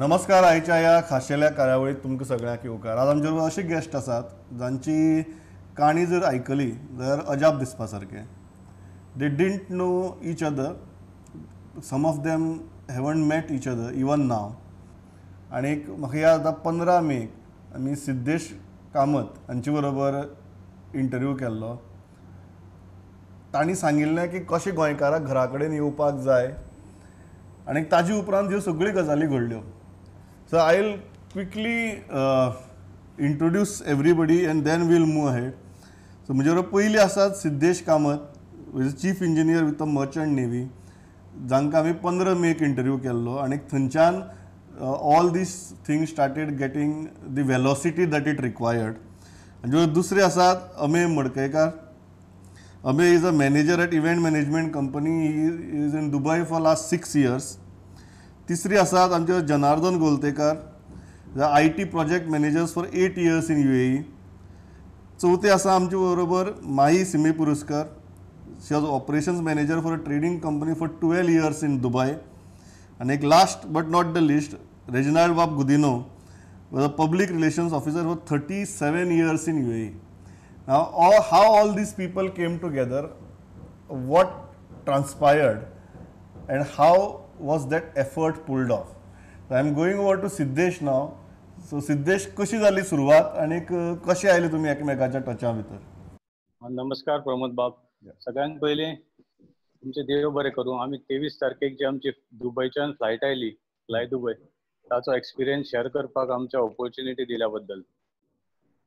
नमस्कार. आयच्या ह्या खाशेल्या कार्यावळीत तुमकां सगळ्यांक येवकार. आज आमचे बरोबर अशे गेस्ट आसात जांची काणी जर आयकली जाल्यार अजाप दिसपा सारकें. They didn't know each other, some of them haven't met each other even now. आनी म्हाका याद जाता 15 मेक आमी सिद्धेश कामत हांचे बरोबर इंटरव्यू केल्लो. तांणी सांगिल्लें की कशें गोंयकाराक घरा कडेन येवपाक जाय आनी ताजे उपरांत ह्यो सगळ्यो गजाली घडल्यो. So I will quickly introduce everybody and then we'll move ahead. So म्हजे बरोबर पयलीं आसात Siddhesh Kamat, is chief engineer with the merchant navy, जांकां आमी 15 मेक इंटरव्यू केल्लो आनी थंयच्यान all these things started getting the velocity that it required. आनी दुसरे आसात Amey Madkaikar. Amey is a manager at event management company. He is in Dubai for last 6 years. तिसरी आसात आमचे Janardan Goltekar, the IT project managers for 8 years in UAE. चवथे आसा आमचे बरोबर Mahi Sime Puruskar. She was operations manager for a trading company for 12 years in Dubai. आनी एक last but not the least, Reginald Bab Godinho was a public relations officer for 37 years in UAE. Now, how all these people came together, what transpired, and how was that effort pulled off? So, I am going over to Siddhesh now. So, Siddhesh, कशी जाली सुरवात आनी कशे आयले तुमी एकमेकाच्या टचा भितर? नमस्कार प्रमोद बाब. सगळ्यांत पयलीं तुमचें देव बरें करूं. आमी 23 तारखेक जी आमची दुबयच्यान फ्लायट आयली, फ्लाय दुबय, ताचो एक्सपिरियन्स शेअर करपाक आमच्या ऑपॉर्च्युनिटी दिल्या बद्दल.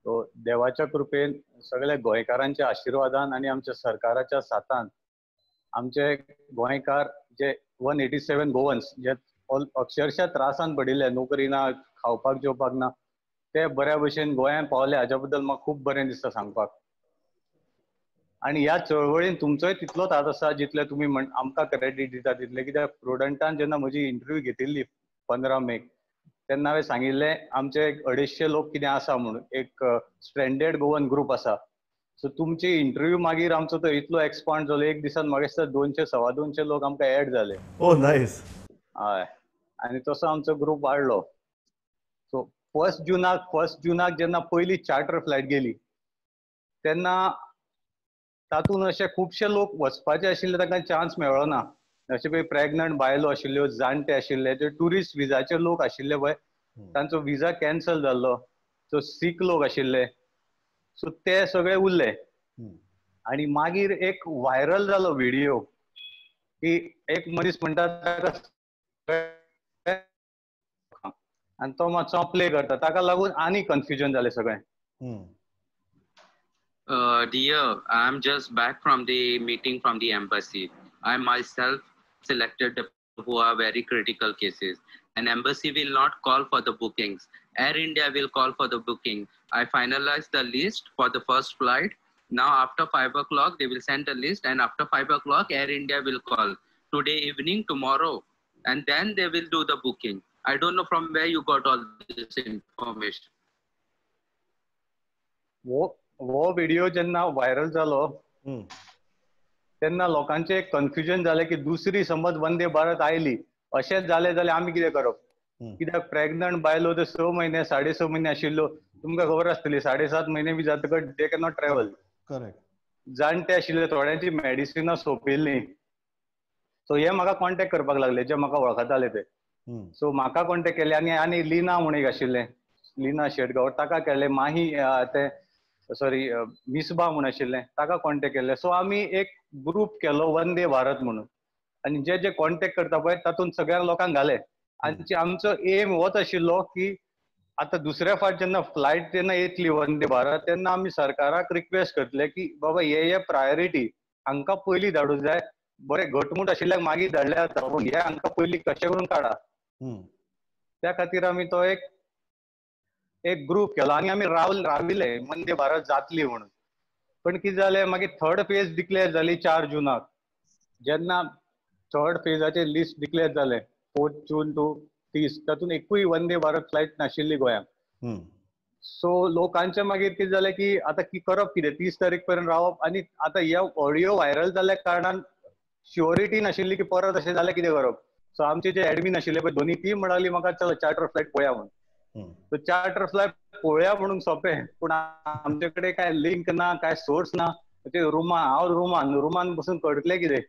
सो देवाच्या कृपेन, सगळ्या गोंयकारांच्या आशिर्वादान आनी आमच्या सरकाराच्या साथान आमचे गोंयकार जे 187 गोवन्स जे अक्षरशः त्रासान पडिल्ले, नोकरी ना, खावपाक जेवपाक ना, ते बऱ्या भशेन गोंयांत पावले. हाज्या बद्दल म्हाका खूब बरें दिसता सांगपाक. आनी ह्या चळवळीन तुमचोय तितलोच हात आसा जितले तुमी आमकां क्रेडीट दिता तितले. कित्याक प्रुडंटान जेन्ना म्हजी इंटरव्यू घेतिल्ली 15 मेक, तेन्ना हांवें सांगिल्लें आमचे एक 250 लोक कितें आसा म्हणून, एक स्ट्रेंडेड गोवन ग्रूप आसा. सो तुमची इंटरव्यू मागीर आमचो तो इतलो एक्सपांड जालो, एक दिसान म्हाका दिसता 200 225 लोक आमकां एड जाले. Oh nice. हय, आनी तसो आमचो ग्रूप वाडलो. सो 1 जुनाक जेन्ना पयली चार्टर फ्लायट गेली तेन्ना तातूंत अशे खुबशे लोक वचपाचे आशिल्ले, तांकां चान्स मेळ्ळो ना. अशे पळय प्रेग्नंट बायलो आशिल्ल्यो, जाणटे आशिल्ले, जे ट्युरिस्ट विजाचे लोक आशिल्ले पळय तांचो विजा कॅन्सल जाल्लो, सो सीख लोक आशिल्ले, सो ते सगळे उरले. आनी मागीर एक व्हायरल जालो व्हिडिओ की एक मनीस म्हणटा ताका आनी तो मातसो प्ले करता, ताका लागून आनी कन्फ्युजन जालें सगळें. Dear, I am just back from the meeting from the embassy. I myself selected the who are very critical cases. An embassy will not call for the bookings. Air India will call for the booking. I finalized the list for the first flight. Now after 5 o'clock, they will send the list, and after 5 o'clock, Air India will call today evening, tomorrow, and then they will do the booking. I don't know from where you got all this information. वो video जेन्ना viral जालो तेन्ना लोकांचे एक confusion जालें की दुसरी समज वंदे भारत आयली, अशेंच जालें जाल्यार आमी कितें करप? कित्याक प्रेग्नंट बायलो ते 6 म्हयने 6.5 म्हयने आशिल्ल्यो, तुमकां खबर आसतली 7.5 म्हयने बी जातकच they cannot travel. Correct. जाणटे आशिल्ले, थोड्यांची मेडिसिनां सोंपिल्लीं. सो हे म्हाका कॉन्टेक्ट करपाक लागले जे म्हाका वळखताले ते. सो म्हाका कॉन्टेक्ट केले आनी आनी लिना म्हूण एक आशिल्लें, लिना शेटगांव, ताका केले. माही ते सॉरी मिसबा म्हूण आशिल्लें, ताका कॉन्टेक्ट केले. सो आमी एक ग्रूप केलो वंदे भारत म्हणून, आनी जे जे कॉन्टेक्ट करता पळय तातूंत सगळ्या लोकांक घाले. आनी आमचो एम होच आशिल्लो की आतां दुसऱ्या फावट जेन्ना फ्लायट जेन्ना येतली वंदे भारत तेन्ना आमी सरकाराक रिक्वेस्ट करतले की बाबा हे हे प्रायोरिटी हांकां पयलीं धाडूंक जाय, बरें घटमूट आशिल्ल्याक मागीर धाडल्यार जाता, पूण हे हांकां पयलीं कशें करून काडा. त्या खातीर आमी तो एक ग्रूप केलो आनी आमी राविले वंदे भारत जातली म्हणून. पण कितें जालें मागीर थर्ड फेज डिक्लेअर जाली 4 जुनाक. जेन्ना थर्ड फेजाचें लिस्ट डिक्लेअर जालें 4 जून टू 30, तातूंत एकूय वंदे भारत फ्लायट नाशिल्ली गोंयांत. सो लोकांचें मागीर कितें जालें की आतां करप कितें, 30 तारीख पर्यंत रावप. आनी आतां हे ऑडियो व्हायरल जाल्ल्या कारणान श्युअरिटी नाशिल्ली की परत अशें जाल्यार कितें करप. सो आमचे जे एडमीन आशिल्ले पळय दोनी ती म्हणाली म्हाका चल चार्टर फ्लायट पळया म्हणून. सो चार्टर फ्लायट पळोवया म्हणून सोंपें, पूण आमचे कडेन काय लिंक ना, काय सोर्स ना. ते रुमान, हांव रुमान बसून कळटलें कितें.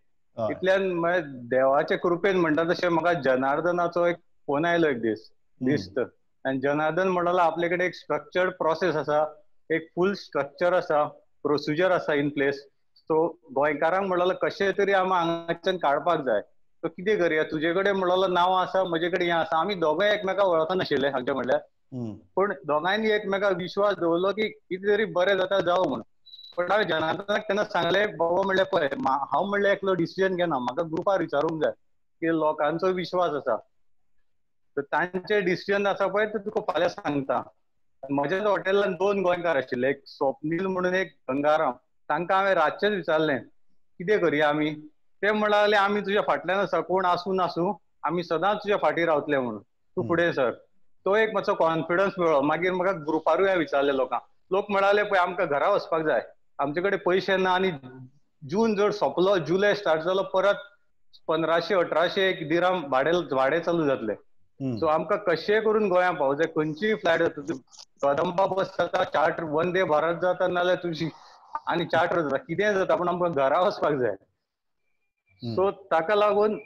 इतल्यान म्हळ्यार देवाचे कृपेन म्हणटा तशें म्हाका जनार्दनाचो एक फोन आयलो एक दीस दिस्त. आनी जनार्दन म्हणलो आपले कडेन एक स्ट्रक्चर्ड प्रोसेस आसा, एक फूल स्ट्रक्चर आसा, प्रोसिजर आसा इन प्लेस. सो गोंयकारांक म्हणलो कशें तरी आमी हांगाच्यान काडपाक जाय. सो कितें करया, तुजे कडेन म्हणलो नांवां आसा, म्हजे कडेन हें आसा. आमी दोगांय एकमेकां वळखनाशिल्ले सांगचें म्हणल्यार, पूण दोगांयनी एकमेकां विश्वास दवरलो की कितें तरी बरें जाता जावं म्हणून. पण हांवें जनार्दनाक तेन्ना सांगलें, बाबा म्हणलें पळय हांव म्हणलें एकलो डिसिजन घेना, म्हाका ग्रुपार विचारूंक जाय की लोकांचो विश्वास आसा, तर तांचे डिसिजन आसा पळय ते तुका फाल्यां सांगता. म्हज्याच हॉटेलान 2 गोंयकार आशिल्ले, एक स्वप्नील म्हणून एक गंगाराम. तांकां हांवें रातचेंच विचारलें कितें करया आमी. ते म्हणाले आमी तुज्या फाटल्यान आसा, कोण आसूं नासूं आमी सदांच तुज्या फाटीं रावतले म्हणून, तूं फुडें सर. तो एक मातसो कॉन्फिडन्स मेळ्ळो. मागीर म्हाका ग्रुपारूय हांवें विचारलें लोकांक, लोक म्हणाले पळय आमकां घरा वचपाक जाय, आमचे कडेन पयशे ना, आनी जून जर सोंपलो जुलय स्टार्ट जालो परत 1500-1800 एक दिराम भाडें चालू जातलें. सो आमकां कशें करून गोंया पावूं जाय, खंयचीय फ्लायट जाता, कदंबा बस जाता, चार्टर वंदे भारत जाता, नाजाल्यार तुजी आनी चार्टर जाता, कितेंय जाता, पूण आमकां घरा वचपाक जाय. सो ताका लागून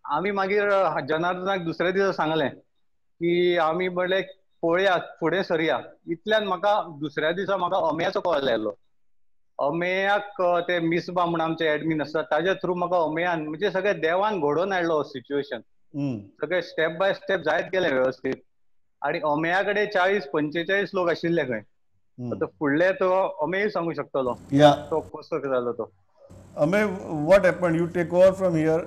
आमी मागीर जनार्दनाक दुसऱ्या दिसा सांगलें की आमी म्हणलें पळया फुडें सरया. इतल्यान म्हाका दुसऱ्या दिसा म्हाका अमेयाचो कॉल आयलो. अमेयाक ते मिसबा म्हूण आमचे एडमीन आसता, ताज्या थ्रू म्हाका अमेयान म्हणजे सगळे देवान घडोवन हाडलो सिच्युएशन, सगळे स्टेप बाय स्टेप जायत गेले व्यवस्थीत. आनी अमेया कडेन 40-45 लोक आशिल्ले खंय. आतां फुडले तो अमेय सांगू शकतलो तो कसो जालो तो. Amey, what happen, you take over from here.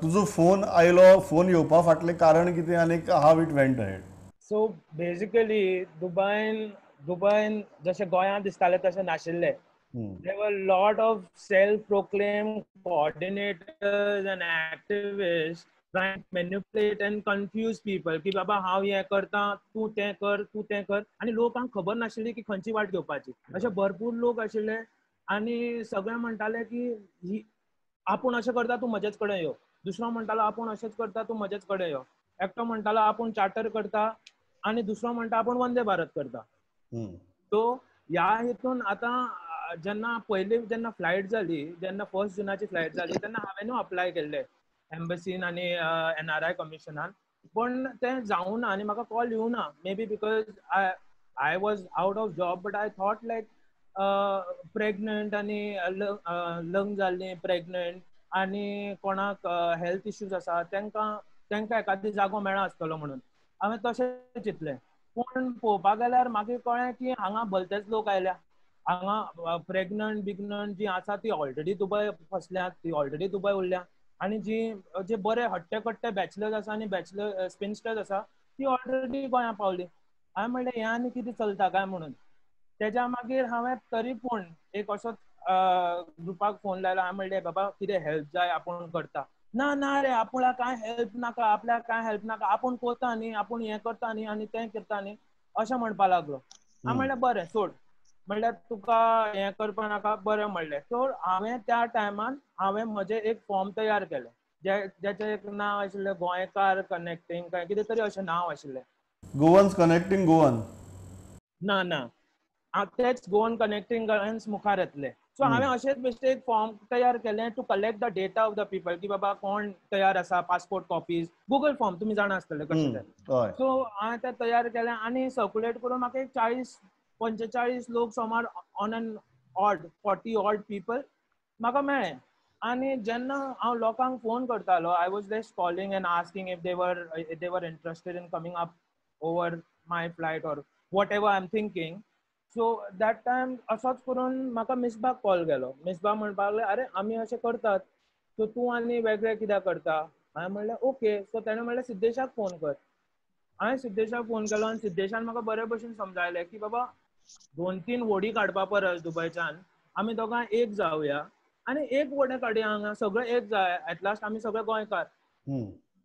तुजो फोन आयलो, फोन येवपा फाटलें कारण कितें आनी how it went ahead? So basically दुबयन जशें गोंयांत दिसतालें तशें नाशिल्लें. There were lot of self proclaimed coordinators and activists trying to manipulate and confuse people की बाबा हांव हें करता, तूं तें कर, तूं तें कर. आनी लोकांक खबर नाशिल्ली की खंयची वाट घेवपाची. अशे भरपूर लोक आशिल्ले आनी सगळे म्हणटाले की आपूण अशें करता तूं म्हजेच कडेन यो, दुसरो म्हणटालो आपूण अशेंच करता तूं म्हजेच कडेन यो, एकटो म्हणटालो आपूण चार्टर करता आनी दुसरो म्हणटा आपूण वंदे भारत करता. सो ह्या हितून आतां जेन्ना पयली जेन्ना फ्लायट जाली, जेन्ना 1 जुनाची फ्लायट जाली तेन्ना हांवेनूय अप्लाय केल्लें एम्बसीन आनी NRI कमिशनान, पूण तें जावना आनी म्हाका कॉल येवना. Maybe because I was out of job, but I thought like pregnant आनी लग्न जाल्लीं प्रेग्नंट आनी कोणाक हेल्थ इश्यूज आसा तांकां एखादी जागो मेळा आसतलो म्हणून हांवें तशें चिंतलें. पूण पळोवपाक गेल्यार मागीर कळ्ळें की हांगा भलतेच लोक आयल्या, हांगा प्रेग्नंट बिग्नंट जी आसा ती ऑलरेडी दुबय फसल्यात, ती ऑलरेडी दुबय उरल्या, आनी जी जे बरे हट्टे कट्टे बॅचलर्स आसा आनी बॅचलर स्पिन्स्टर्स आसा ती ऑलरेडी गोंया पावली. हांवें म्हणलें हें आनी कितें चलता काय म्हणून. तेज्या मागीर हांवें तरी पूण एक असोच ग्रुपाक फोन लायलो. हांवें म्हणलें बाबा कितें हेल्प जाय आपूण करता. ना ना रे आपल्याक कांय हेल्प नाका, आपल्याक कांय हेल्प नाका, आपूण करता न्ही, आपूण हें करता न्ही आनी तें करता न्ही अशें म्हणपा लागलो. हांवें म्हणलें बरें सोड, म्हणल्यार तुका हें करपा नाका, बरें म्हणलें. सो हांवें त्या टायमान हांवें म्हजें एक फॉर्म तयार केलें जेचें एक नांव आशिल्लें गोंयकार कनेक्टींग काय कितें तरी अशें नांव आशिल्लें, गोवन्स कनेक्टींग गोवन. ना ना तेच गोवन कनेक्टींग गोवन्स मुखार येतले. सो हांवें अशेंच बेश्टें एक फॉर्म तयार केलें to collect the data of the people की बाबा कोण तयार आसा, पासपोर्ट कॉपीज, गुगल फॉर्म तुमी जाणा आसतले कशें तें. सो हांवें तें तयार केलें आनी सर्कुलेट करून म्हाका एक 40-45 लोक सुमार on an odd 40 odd people म्हाका मेळ्ळे. आनी जेन्ना हांव लोकांक फोन करतालो, I was just calling and asking if they were interested in coming up over my flight or whatever I am thinking. So that time असोच करून म्हाका मिसबाक कॉल गेलो. मिसबा म्हणपाक लागले अरे आमी अशें करतात, सो तूं आनी वेगळें कित्याक करता? हांवें म्हणलें ओके. सो तेणें म्हणलें सिद्धेशाक फोन कर. हांवें सिद्धेशाक फोन केलो आनी सिद्धेशान म्हाका बरे भशेन समजायलें की बाबा 2-3 व्होडी काडपा परस दुबयच्यान आमी दोगां एक जावया आनी एक व्होडें काडया, हांगा सगळे एक जाय, एट लास्ट आमी सगळे गोंयकार.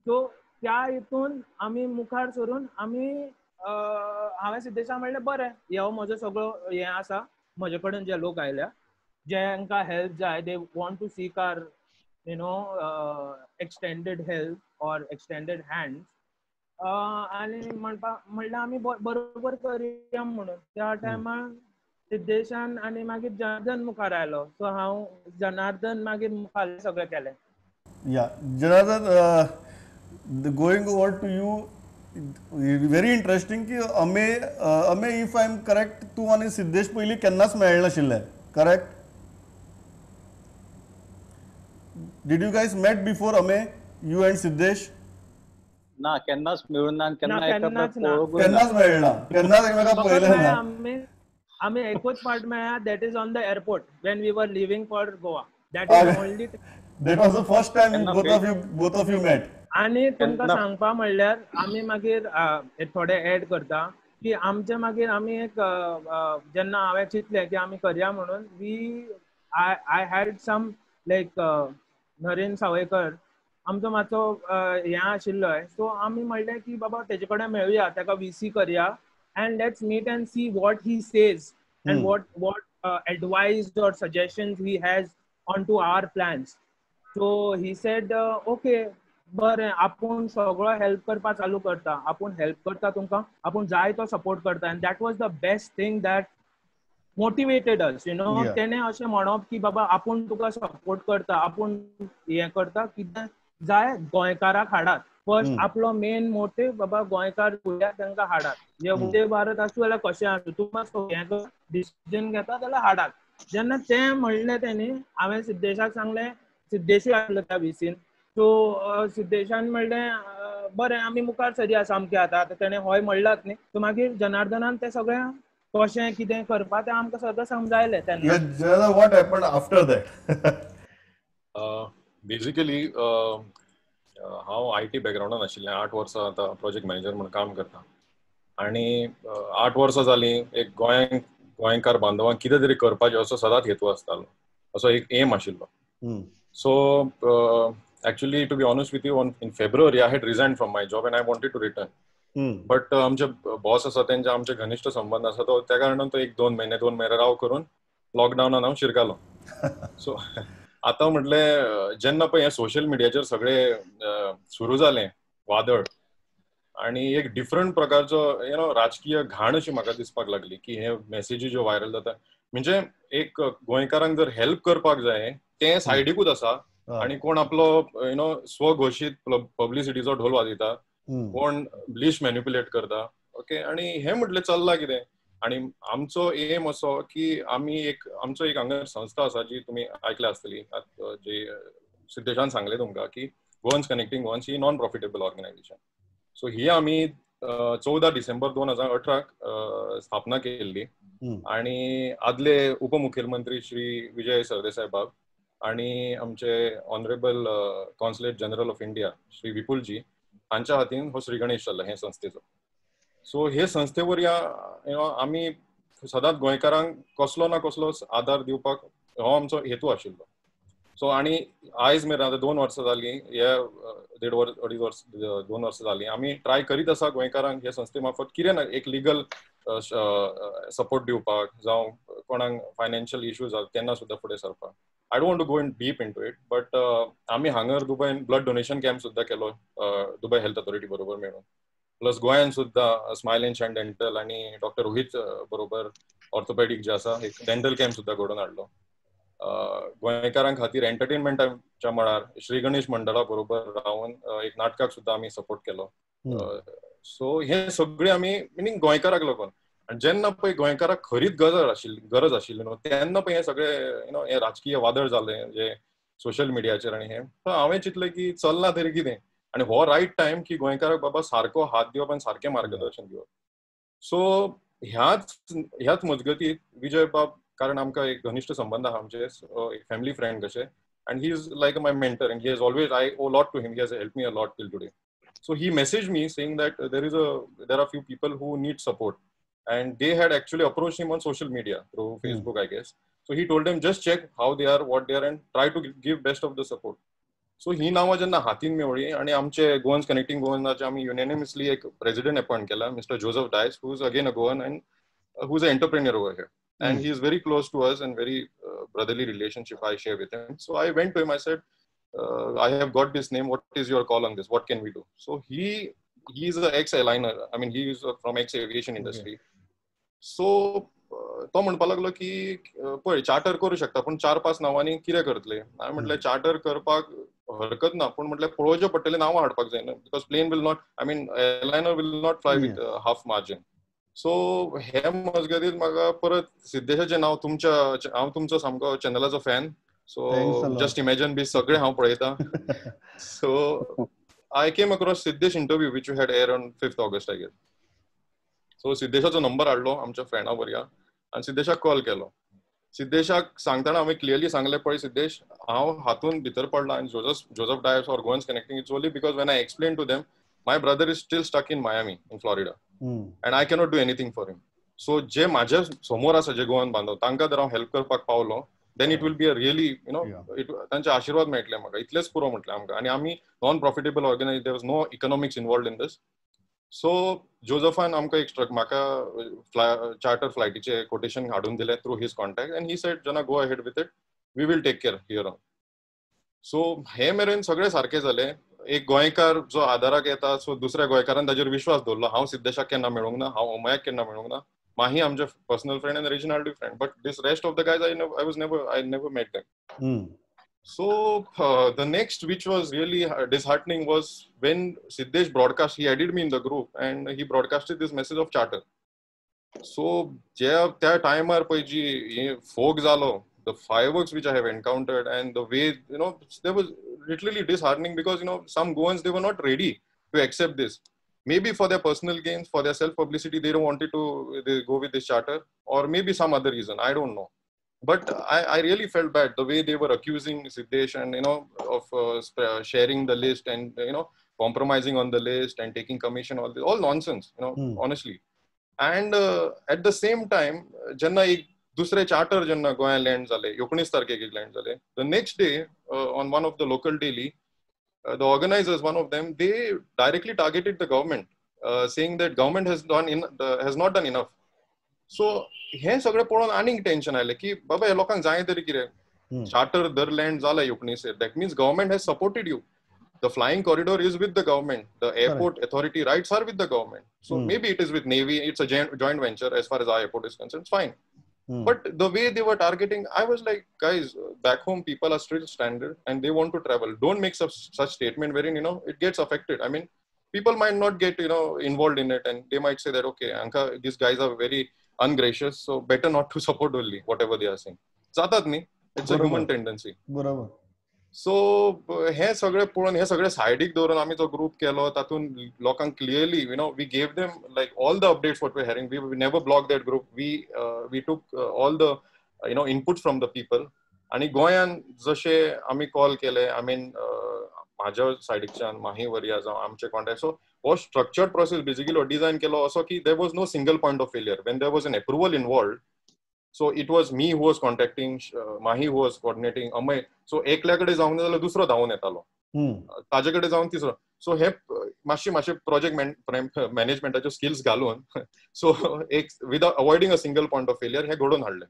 सो त्या हितून आमी मुखार सरून आमी हांवें सिद्धेशा म्हणलें बरें हो म्हजो सगळो हें आसा, म्हजे कडेन जे लोक आयल्या जेंकां हेल्प जाय, they want to seek our you know extended help or extended hand. आनी म्हणपा म्हणल्यार आमी बरोबर करुया म्हणून त्या टायमार सिद्धेशान आनी मागीर जनार्दन मुखार आयलो. सो हांव जनार्दन मागीर मुखार सगळें केलें. Yeah Janardan, going over to you, very interesting की Amey Amey if I am correct, तूं आनी सिद्धेश पयलीं केन्नाच मेळनाशिल्ले, correct? Did you guys met before Amey, you and Siddhesh? ना, केन्नाच मेळून ना, केन्ना केन्नाच मेळना, केन्नाच एकमेकांक पळयलें ना. आमी एकूच पार्ट मेळ्ळा, that is on the airport when we were leaving for Goa. That is only that was the first time both of you met. आनी तुमकां सांगपा म्हणल्यार आमी मागीर थोडे एड करता की आमचे मागीर आमी एक जेन्ना हांवें चिंतलें की आमी करया म्हणून, we I had some like Naren Sawaikar आमचो मातसो हें आशिल्लो. सो आमी म्हणलें की बाबा तेजे कडेन मेळुया, ताका VC करया and let's meet and see what he says and what advice or suggestions he has on to our plans. So he said okay बरें, आपूण सगळो हेल्प करपा चालू करता, आपूण हेल्प करता तुमकां, आपूण जाय तो सपोर्ट करता. And that was the best thing that motivated us, you know. तेणें अशें म्हणप की बाबा आपूण तुका सपोर्ट करता, आपूण हें करता, कितें जाय गोंयकाराक हाडात. फर्स्ट आपलो मेन मोटिव बाबा गोंयकार उरया तांकां हाडात, जे उदय भारत आसूं जाल्यार कशें आसूं, तुमकां हें डिसिजन घेता जाल्यार हाडात. जेन्ना तें म्हणलें तेणी, हांवें सिद्धेशाक सांगलें, सिद्धेशूय आसलो त्या VCन. सो सिद्धेशान म्हणलें बरें आमी मुखार सरया सामकें आतां. आतां तेणें हय म्हणलात न्ही, सो मागीर जनार्दनान तें सगळें कशें कितें करपा तें आमकां सगळें समजायलें तेन्ना. What happened after that? Basically हांव IT बॅकग्रावंडान आशिल्लें. 8 वर्सां आतां प्रोजेक्ट मॅनेजर म्हूण काम करता आनी 8 वर्सां जालीं एक गोंयकार बांधवांक कितें तरी करपाचें असो सदांच हेतू आसतालो, असो एक एम आशिल्लो. So actually to be honest with you, in February I had resign from my job and I wanted to return. But आमचे बॉस आसा तेंचे आमचे घनिश्ट संबंद आसा, तो त्या कारणान तो एक दोन महिने राव करून लॉकडावनान हांव शिरकालो. सो आतां म्हटलें जेन्ना पळय हें सोशल मिडियाचेर सगळें सुरू जालें वादळ आनी एक डिफरंट प्रकारचो you know राजकीय घाण अशी म्हाका दिसपाक लागली की हे मेसेजी ज्यो व्हायरल जाता, म्हणजे एक गोंयकारांक जर हेल्प करपाक जाय तें सायडीकूच आसा आनी कोण आपलो you know स्वघोशीत पब्लिसिटीचो ढोल वाजयता, कोण ब्लिश मॅन्युपुलेट करता, ओके. आनी हें म्हटलें चल्लां कितें. आनी आमचो एम असो की आमी एक आमचो एक हांगा संस्था आसा जी तुमी आयकल्या आसतली, जी सिद्धेशान सांगलें तुमकां की गोवन्स कनेक्टिंग गोवन्स ही नॉन प्रॉफिटेबल ऑर्गनायझेशन. सो ही आमी 14 डिसेंबर 2018 स्थापना केल्ली आनी आदले उपमुख्यमंत्री श्री विजय सरदेसाय बाब आनी आमचे honourable consulate general of India Shri Vipulji हांच्या हातीन हो श्री गणेश जाल्लो हे संस्थेचो. सो हे संस्थे वरवीं you know आमी सदांच गोंयकारांक कसलो ना कसलो आदार दिवपाक हो आमचो हेतू आशिल्लो. सो आनी आयज मेरेन आतां 2 वर्सां जालीं, हे 1.5 वर्स 2.5 वर्स 2 वर्सां जालीं आमी ट्राय करीत आसा गोंयकारांक हे संस्थे मार्फत कितें ना एक लिगल सपोर्ट दिवपाक, जावं कोणाक फायनान्शियल इश्यू जाता तेन्ना सुद्दां फुडें सरपाक. I don't want to go in deep into it, but आमी हांगर दुबयन ब्लड डोनेशन कॅम्प सुद्दां केलो दुबय हेल्थ अथॉरिटी बरोबर मेळून, प्लस गोंयान सुद्दां स्मायल एंड शायन डेंटल आनी डॉक्टर रोहित बरोबर ऑर्थोपेडीक जे आसा एक डेंटल कॅम्प सुद्दां घडोवन हाडलो. गोंयकारां खातीर एंटरटेनमेंटाच्या मळार श्री गणेश मंडळा बरोबर रावन एक नाटकाक सुद्दां आमी सपोर्ट केलो. सो हे सगळे आमी मिनींग गोंयकाराक लागून, आनी जेन्ना पळय गोंयकाराक खरीच गरज आशिल्ली न्हू तेन्ना पळय हें सगळें you know हें राजकीय वादळ जालें जे सोशल मिडियाचेर आनी हें, हांवें चिंतलें की चल्लां तरी कितें आनी हो रायट टायम की गोंयकाराक बाबा सारको हात दिवप आनी सारकें मार्गदर्शन दिवप. सो ह्याच मजगतीत विजय बाब, कारण आमकां एक घनिश्ट संबंद आहा आमचे, एक फॅमिली फ्रेंड कशे, and he is like my mentor and he has always, I owe lot to him, he has help me a lot till today. So he message me saying that there are few people who need support and they had actually approached him on social media through Facebook, I guess. So he told them just check how they are, what they are and try to give best of the support. So ही नांवां जेन्ना हातीन मेवळी आनी आमचे Goans connecting गोवन्साचे आमी युनॅनिमसली एक president appoint केला, mister Joseph Dias, who is again a Goan and who is a entrepreneur over here, and he is very close to us and very brotherly relationship I share with him. So I went to him, I said, I have got this name, what is your call on this, what can we do? So he is a ex airliner, I mean he is from ex aviation industry. So तो म्हणपाक लागलो की पळय charter करूं शकता पूण 4-5 नांवांनी कितें करतले. हांवें म्हटलें चार्टर करपाक हरकत ना पूण म्हटलें पळोवचें पडटलें, नांवां हाडपाक जायना, because plane will not, I mean airliner will not fly with half margin. So हे मजगतीत म्हाका परत सिद्धेशाचें नांव, तुमच्या, हांव तुमचो सामको चॅनलाचो फॅन, सो जस्ट इमॅजन बी सगळें हांव पळयता. So I came across Siddhesh interview which you had air on 5th August I guess. So सिद्धेशाचो number हाडलो आमच्या फ्रेंडा वरया आनी सिद्धेशाक कॉल केलो. सिद्धेशाक सांगतना हांवें क्लियरली सांगलें, पळय सिद्धेश, हांव हातून भितर पडला आनी Joseph Dias or Goans connecting, it's only because when I explain to them my brother is still stuck in Miami in Florida and I cannot do anything for him. So जे म्हाज्या समोर आसा जे गोवन बांदव तांकां जर हांव help करपाक पावलो then it will be a really, you know, तांचे आशिर्वाद मेळटले म्हाका, इतलेच पुरो म्हटलें आमकां. आनी आमी non profitable organise, there was no economics involved in this. So जोजफान आमकां एक स्ट्रक, म्हाका चार्टर फ्लायटीचे कोटेशन हाडून दिलें through his contact and he said Jana go ahead with it, we will take care here on. So हे मेरेन सगळें सारकें जालें. एक गोंयकार जो आदाराक येता, सो दुसऱ्या गोंयकारान ताजेर विश्वास दवरलो. हांव सिद्धेशाक केन्ना मेळूंक ना, हांव अमयाक केन्ना मेळूंक ना, माही आमचे पर्सनल फ्रेंड आनी Reginald friend, but this rest of the guys I never met them. So the next which was really disheartening was when Siddhesh broadcast, he added me in the group and he broadcasted this message of charter. So ज्या त्या टायमार पळय जी फोग जालो, the fireworks which I have encountered and the way, you know, there was literally disheartening because, you know, some Goans, they were not ready to accept this. Maybe for their personal gains, for their self-publicity, they don't wanted to they go with this charter, or maybe some other reason, I don't know. But I really felt bad the way they were accusing Siddhesh and, you know, of sharing the list and, you know, compromising on the list and taking commission, all this, all nonsense, you know, honestly. And at the same time, जेन्ना एक दुसरे charter जेन्ना गोंयांत land जाले, 19 तारखेक land जाले, the next day on one of the local daily, the organizers, one of them, they directly targeted the government, saying that government has not done enough. So हे सगळें पळोवन आनीक टेन्शन आयलें की बाबा ह्या लोकांक जाय तरी कितें, चार्टर दर लँड जाला 19, that means government has supported you. The flying corridor is with the government. The airport authority rights are with the government. So maybe it is with Navy. It's a joint venture as far as our airport is concerned. It's fine. But the way they were targeting, I was like, guys, back home, people are still stranded and they want to travel. Don't make such statement wherein, you know, it gets affected. I mean, people might not get, you know, involved in it and they might say that, okay, Anka, these guys are very ungracious. So better not to support only whatever they are saying. Zatat nahi. It's a human tendency. Barabar. So हे सगळे पळोवन, हे सगळे सायडीक दवरून आमी तो group केलो. तातूंत लोकांक clearly, you know, we gave them like all the updates what we having. We never block that group. We took all the, you know, input from the people. आनी गोंयान जशे आमी कॉल केले, I mean म्हाज्या सायडीकच्यान माही वरया जावं आमचे contact, so हो structured process basically design केलो असो की there was no single point of failure. When there was an approval involved, so it was me who was contacting, Mahi who was coordinating, Amay. So एकल्या कडेन जावंक ना जाल्यार दुसरो धांवून येतालो, ताजे कडेन जावन तिसरो. सो हे मातशे मातशे प्रोजेक्ट मॅनेजमेंटाच्यो स्किल्स घालून, सो एक without avoiding a single point of failure हें घडोवन हाडलें.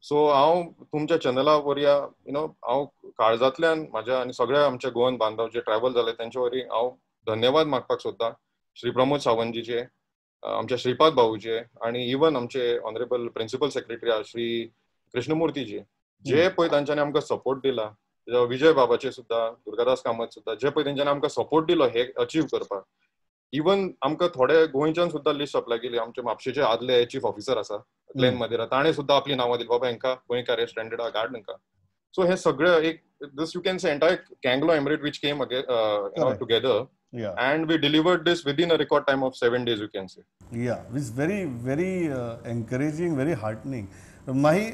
सो हांव तुमच्या चॅनला वरया, you know, हांव काळजांतल्यान म्हाज्या आनी सगळ्या आमच्या गोवन बांधव जे ट्रॅव्हल जाले तेंचे वरी हांव धन्यवाद मागपाक सोदता. श्री प्रमोद सावंतजीचे, आमच्या श्रीपाद भाऊचे आनी इवन आमचे ऑनरेबल प्रिन्सिपल सेक्रेटरी श्री कृष्णमूर्तीजी, जे पळय तांच्यांनी आमकां सपोर्ट दिला, विजय बाबाचे सुद्दां, दुर्गादास कामत सुद्दां, जे पळय तेंच्यांनी आमकां सपोर्ट दिलो हे अचीव करपाक. इवन आमकां थोडे गोंयच्यान सुद्दां लिस्ट अप्लाय केली. आमचे म्हापशेचे आदले चीफ ऑफिसर आसा ग्लेन मदेरा, ताणें सुद्दां आपली नांवां दिली, बाबा हेंकां गोंयकार स्टँडर्ड गार्ड हेंकां. सो हे सगळे एक this you can say entire conglomerate which came together. Yeah. And we delivered this within a record time of 7 days, you can say. Yeah, it's very, very encouraging, very heartening. Mahi,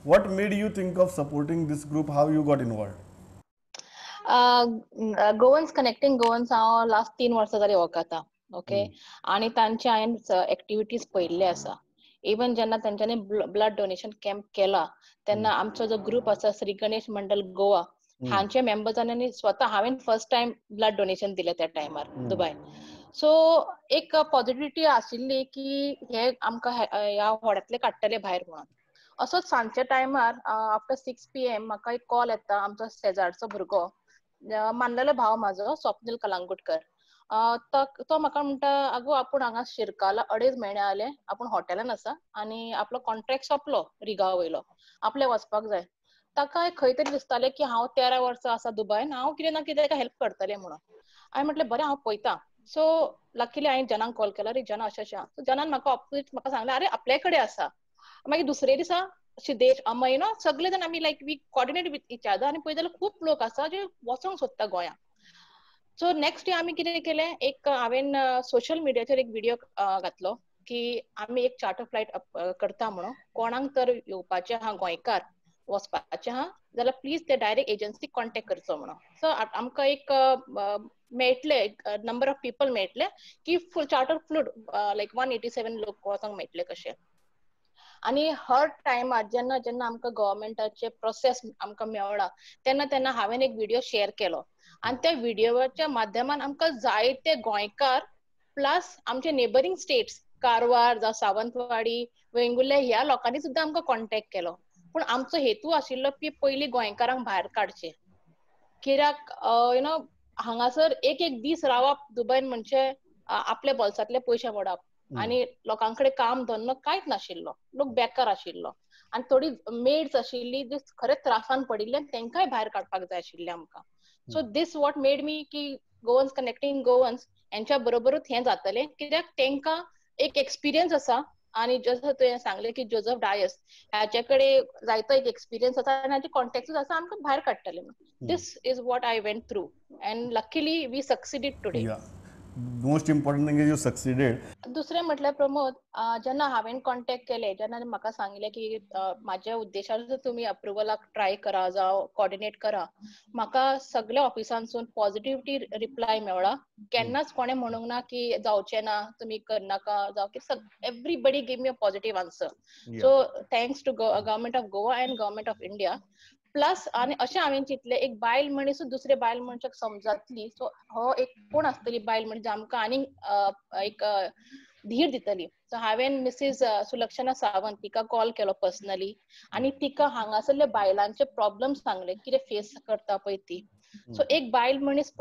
what made you think of supporting this group? How you got involved? Goans Connecting Goans हांव last 3 वर्सां जाली वळखता. Okay, आनी तांचे हांवें activities पळयल्ले आसा. Even जेन्ना तांच्यांनी ब्लड डोनेशन कॅम्प केला तेन्ना आमचो जो ग्रुप आसा श्री गणेश मंडल गोवा, हांचे मेंबर्सांनी स्वता हांवें फर्स्ट टायम ब्लड डोनेशन दिलें त्या टायमार दुबय. सो एक पॉझिटिविटी आशिल्ली की हे आमकां ह्या होड्यांतले काडटले भायर म्हणून. असोच सांजच्या टायमार आफ्टर 6 PM म्हाका एक कॉल येता. आमचो शेजारचो भुरगो, मानलेलो भाव म्हाजो, स्वप्नील कलांगुटकर, तो म्हाका म्हणटा, आगो आपूण हांगा शिरकाला 2.5 म्हयने आले, आपूण हॉटेलान आसा आनी आपलो कॉन्ट्रॅक्ट सोंपलो रिगा वयलो, आपले वचपाक जाय. ताका खंय तरी दिसतालें की हांव 13 वर्सां आसा दुबयन, हांव कितें ना कितें ताका हेल्प करतलें म्हणून. हांवें म्हटलें बरें हांव पळयता. सो लकीली हांवें जनाक कॉल केलो, अरे जना अशें अशें. सो जनान म्हाका ऑपोजीट म्हाका सांगलें, अरे आपल्या कडेन आसा. मागीर दुसरे दिसा सिद्धेश, अमय, नो सगळे जाण आमी like we coordinate with each other आनी पळयत जाल्यार खूब लोक आसा जे वचोंक सोदता गोंया. सो नेक्स्ट डे आमी कितें केलें, एक हांवें सोशल मिडियाचेर एक व्हिडियो घातलो की आमी एक चार्टर फ्लायट करता म्हणून, कोणाक तर येवपाचें आहा गोंयकार वचपाचें आहा जाल्यार प्लीज ते डायरेक्ट एजन्सीक कॉन्टेक्ट करचो म्हणून. सो आमकां एक मेळटले, नंबर ऑफ पिपल मेळटले की फूल चार्टर फ्लूट लायक 187 लोक वचोंक मेळटले कशे. आनी हर टायमार जेन्ना जेन्ना आमकां गव्हर्मेंटाचे प्रोसेस आमकां मेळ्ळा तेन्ना तेन्ना हांवें एक व्हिडियो शेअर केलो आनी त्या व्हिडियोच्या माध्यमान आमकां जायते गोंयकार प्लस आमचे नेबरींग स्टेट्स कारवार जावं सावंतवाडी, वेंगुर्ले ह्या लोकांनी सुद्दां आमकां कॉन्टेक्ट केलो. पूण आमचो हेतू आशिल्लो की पयलीं गोंयकारांक भायर काडचें, कित्याक you know हांगासर एक एक दीस रावप दुबयन म्हणजे आपल्या बोल्सांतले पयशे मोडप आनी लोकां कडेन काम धंदो कांयच नाशिल्लो, लोक बेकार आशिल्लो आनी थोडी मेड्स आशिल्ली जी खरेंच त्रासान पडिल्ले, तेंकांय भायर काडपाक जाय आशिल्लें आमकां. So this what made me की गोवन्स कनेक्टींग गोवन्स हेंच्या बरोबरूच हें जातलें, कित्याक तेंकां एक एक्सपिरियन्स आसा. आनी जसो तुवें सांगलें की जोजफ डायस हाचे कडेन जायतो एक एक्सपिरियन्स आसा आनी हाचे कॉन्टेक्टूच आसा, आमकां भायर काडटले. This is what I went through and luckily we succeeded today. Most important thing is you succeeded. दुसरें म्हटल्यार प्रमोद, जेन्ना हांवें कॉन्टेक्ट केले, जेन्ना म्हाका सांगलें की म्हाज्या उद्देशान तुमी अप्रुवलाक ट्राय करा जावं कॉर्डिनेट करा, म्हाका सगल्या ऑफिसांसून पॉजिटिविटी रिप्लाय मेळ्ळा. केन्नाच कोणें म्हणूंक ना की जावचें ना, तुमी करनाका जावं कितें. Everybody give me a positive answer. So thanks to government of Goa and government of India. Plus आनी अशें हांवें चिंतलें, एक बायल मनीस दुसरे बायल मनशाक समजातली, सो हो एक कोण आसतली बायल मनीस आमकां आनीक एक धीर दितली. सो हांवें मिसीस सुलक्षणा सावंत तिका कॉल केलो पर्सनली आनी तिका हांगासरल्या बायलांचे प्रॉब्लम सांगले, कितें फेस करता पळय ती. सो एक बायल मनीस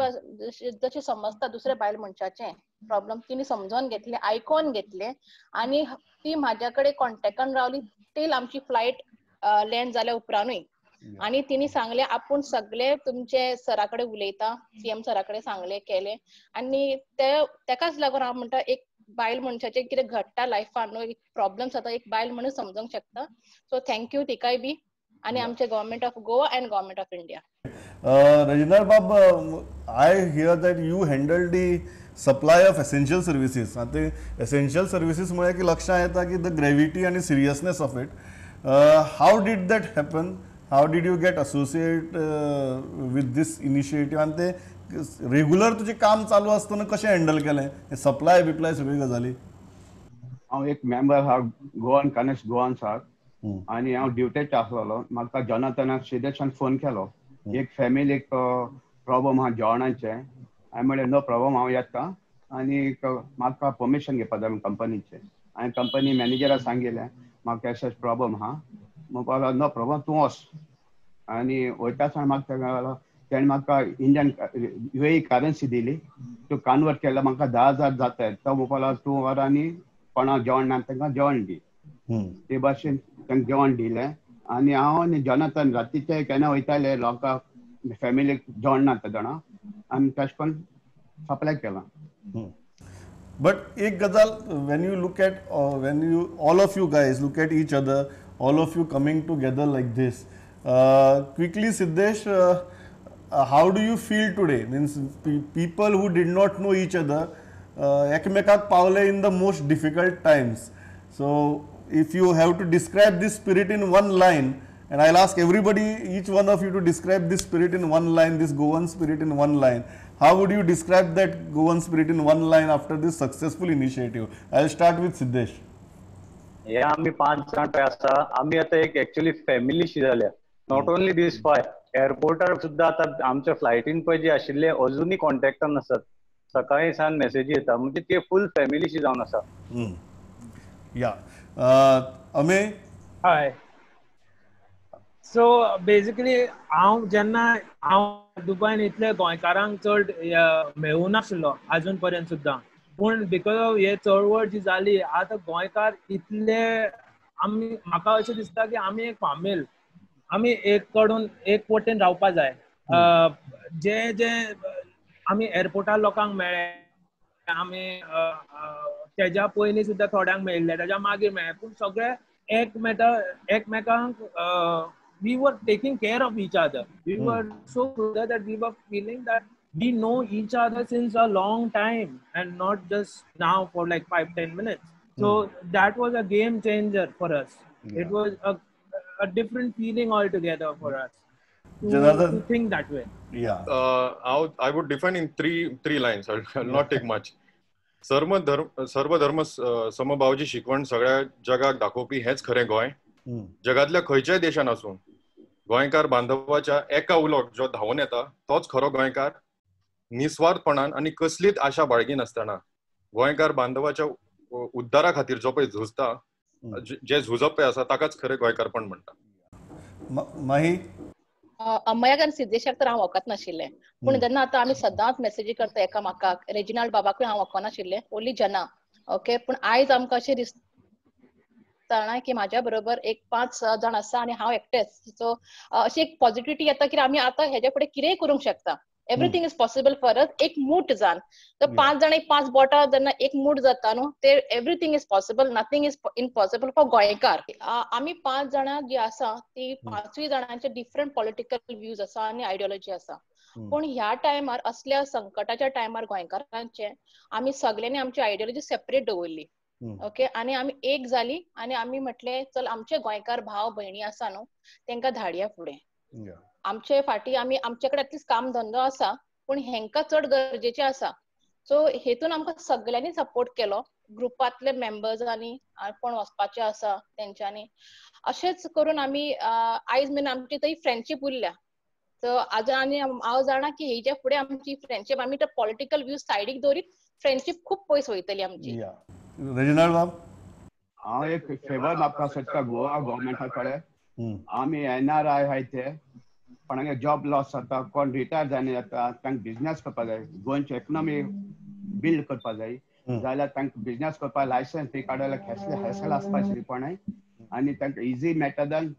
जशें समजता दुसऱ्या बायल मनशाचें प्रॉब्लम, तिणें समजोन घेतलें, आयकोन घेतलें आनी ती म्हाज्या कडेन कॉन्टेक्टान रावली टील आमची फ्लायट लँड जाल्या उपरांतूय. आनी तिणी सांगलें आपूण सगळे तुमचे सरा कडेन उलयता, सीएम सरा कडेन सांगलें केलें. आनी ते तेकाच लागून हांव म्हणटा एक बायल मनशाचें कितें घडटा लायफान न्हू, एक प्रॉब्लम्स जाता, एक बायल म्हणून समजोंक शकता. सो thank you तिकाय बी आनी आमचे government of Goa and government of India. Reginald Bab, I hear that you handle the supply of essential services. आतां एसेन्शियल सर्विसीस म्हळ्यार की लक्षांत येता की the gravity आनी seriousness of it. How did that happen? How did you get associate with this initiative? आनी ते regular तुजें काम चालू आसतना कशें हँडल केलें सप्लाय बिप्लाय सगळी गजाली? हांव एक मेंबर आहा गोवन कनेक्ट गोवन्साक आनी हांव ड्युटेच आसलेलो. म्हाका जॉनाथनाक सिद्धेशान फोन केलो, एक फॅमिलीक प्रॉब्लम आहा जेवणाचें. हांवें म्हणलें नो प्रॉब्लम, हांव येता आनी म्हाका परमिशन घेवपा जाय कंपनीचें. हांवें कंपनी मॅनेजराक सांगिल्लें म्हाका अशें प्रॉब्लम आहा. म्हणपाक लागलो नो प्रॉब्लम, तूं वच. आनी वयता आसतना म्हाका तेणें म्हाका इंडियन युएई करन्सी दिली, तूं कन्वर्ट केल्यार म्हाका 10,000 जाता. तो म्हणपाक लागलो तूं व्हर आनी कोणाक जेवण ना तांकां जेवण दी. ते भाशेन तांकां जेवण दिलें आनी हांव आनी जॉनाथन रातीचे केन्ना वयताले लोकांक फॅमिलीक जेवण ना जाणा, आमी तशें करून सप्लाय केलां. बट एक गजाल, when you look at when you all of you guys look at each other, all of you coming together like this, quickly Siddhesh, how do you feel today? Means people who did not know each other एकमेकाक पावले in the most difficult times. So if you have to describe this spirit in one line, and I'll ask everybody, each one of you to describe this spirit in one line, this Goan spirit in one line. How would you describe that Goan spirit in one line after this successful initiative? I'll start with Siddhesh. हे आमी 5 जाण पळय आसा, आमी आतां एक actually फॅमिलीशी जाल्या. Not only these 5, एअरपोर्टार सुद्दां आतां आमच्या फ्लायटीन पळय जे आशिल्ले अजुनूय कॉन्टेक्टान आसात. सकाळी सावन मेसेजी येता, म्हणजे ते फूल फॅमिलीशी जावन आसा. या अमे? हय, सो बेजिकली हांव जेन्ना हांव दुबायन इतले गोंयकारांक चड मेळूं नाशिल्लो आजून पर्यंत सुद्दां, पूण because of हे चळवळ जी जाली आतां गोंयकार इतले आमी, म्हाका अशें दिसता की आमी एक फामील, आमी एक कडून एक वटेन रावपा जाय. जे जे आमी एअरपोर्टार लोकांक मेळ्ळे, आमी तेज्या पयलीं सुद्दां थोड्यांक मेळिल्ले, तेज्या मागीर मेळ्ळे, पूण सगळे एकमेकांक we were taking care of each other. We were so close that we were feeling that we know each other since a long time and not just now for like 5-10 minutes. So that was a game changer for us. Yeah. It was a different feeling altogether for us to think that way. Yeah. I would define in three lines. I'll not take much. सर्वधर्म समभावाची शिकवण सगळ्या जगाक दाखोवपी हेच खरें गोंय. जगांतल्या खंयच्याय देशान आसून गोंयकार बांधवाच्या एका उलोक जो धांवून येता तोच खरो गोंयकार. निस्वार्थपणान आनी कसलीच आशा बाळगिनासतना गोंयकार बांधवाच्या उद्धारा खातीर जो पळय झुजता, जे झुजप पळय आसा ताकाच खरें गोंयकारपण म्हणटा. माही अम्मयाक आनी सिद्धेशाक तर हांव वळखत नाशिल्लें, पूण जेन्ना आतां आमी सदांच मेसेजी करता एकामेकाक, रेजिनाल्ड बाबाकूय हांव वळखनाशिल्लें, ओन्ली जना. ओके, पूण आयज आमकां अशें दिसता की म्हाज्या बरोबर एक 5 जाण आसा आनी हांव एकटेच. सो अशी एक पॉझिटिव्हिटी येता की आमी आतां हेज्या फुडें कितेंय करूंक शकता. Everything is possible for us. एक मूठ जान तर 5 जाण एक 5 बोटां जेन्ना एक मूठ जाता न्हू, ते everything is possible, nothing is impossible for गोंयकार. आमी 5 जाणां जी आसा ती 5 जाणांचे डिफरंट पॉलिटिकल व्यूज आसा आनी आयडियोलॉजी आसा, पूण ह्या टायमार असल्या संकटाच्या टायमार गोंयकारांचे आमी सगळ्यांनी आमची आयडियोलॉजी सेपरेट दवरली. ओके, आनी आमी एक जाली आनी आमी म्हटलें चल आमचे गोंयकार भाव भयणी आसा न्हू तेंकां धाडया फुडें. आमचे फाटी आमी आमचे कडेन एटलीस्ट काम धंदो आसा, पूण हेंकां चड गरजेचें आसा. सो हेतून आमकां सगळ्यांनी सपोर्ट केलो, ग्रुपांतले मेंबर्सांनी, कोण वचपाचे आसा तेंच्यांनी. अशेंच करून आमी आयज मेरेन आमची थंय फ्रेंडशीप उरल्या. सो आजून आनी हांव जाणा की हेच्या फुडें आमची फ्रेंडशीप आमी तो पॉलिटिकल व्यूज सायडीक दवरीत फ्रेंडशीप खूब पयस वयतली आमची. रेजिनाल्ड बाब, हांव एक फेवर मागपाक सोदता गोवा गव्हर्मेंटा कडेन. आमी एनआरआय आहाय ते कोणागे जॉब लॉस जाता, कोण रिटायर जायना जाता, तांकां बिजनेस करपा जाय, गोंयची इकॉनॉमी बिल्ड करपा जाय जाल्यार तांकां बिजनेस करपाक लायसन्स बी काडल्यार हॅसल आसपा आशिल्ली कोणें, आनी तांकां इजी मेथडान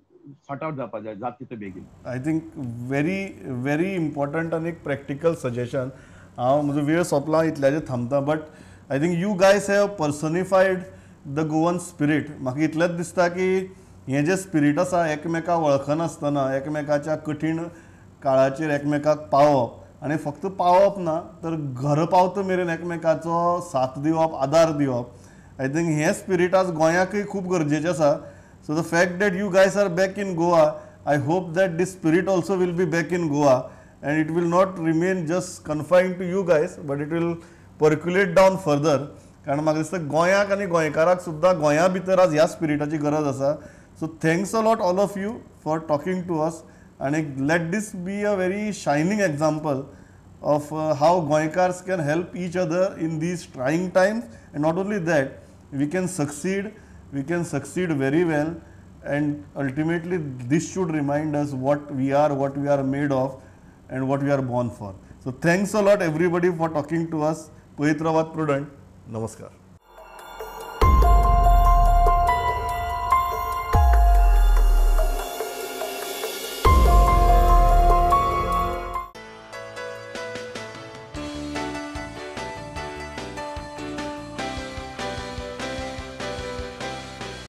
सॉर्ट आवट जावपा जाय जाता तितले बेगीन. I think very very important आनी एक प्रॅक्टिकल सजेशन. हांव म्हजो वेळ सोंपला इतल्याचेर थांबता, but I think you guys have personified the Goan spirit. म्हाका इतलेंच दिसता की हें जें स्पिरीट आसा एकमेकाक वळखनासतना एकमेकाच्या कठीण काळाचेर एकमेकाक पावप, आनी फक्त पावप ना तर घर पावता मेरेन एकमेकाचो साथ दिवप, आदार दिवप, I think हें स्पिरीट आज गोंयाकूय खूब गरजेचें आसा. So the fact that you guys are back in Goa, I hope that this spirit also will be back in Goa and it will not remain just confined to you guys, but it will percolate down further. कारण म्हाका दिसता गोंयाक आनी गोंयकाराक सुद्दां गोंया भितर आज ह्या स्पिरिटाची गरज आसा. So thanks a lot all of you for talking to us, and let this be a very shining example of how Goenkars can help each other in these trying times. And not only that, we can succeed very well, and ultimately this should remind us what we are made of and what we are born for. So thanks a lot everybody for talking to us. Pavitra Prudent. Namaskar.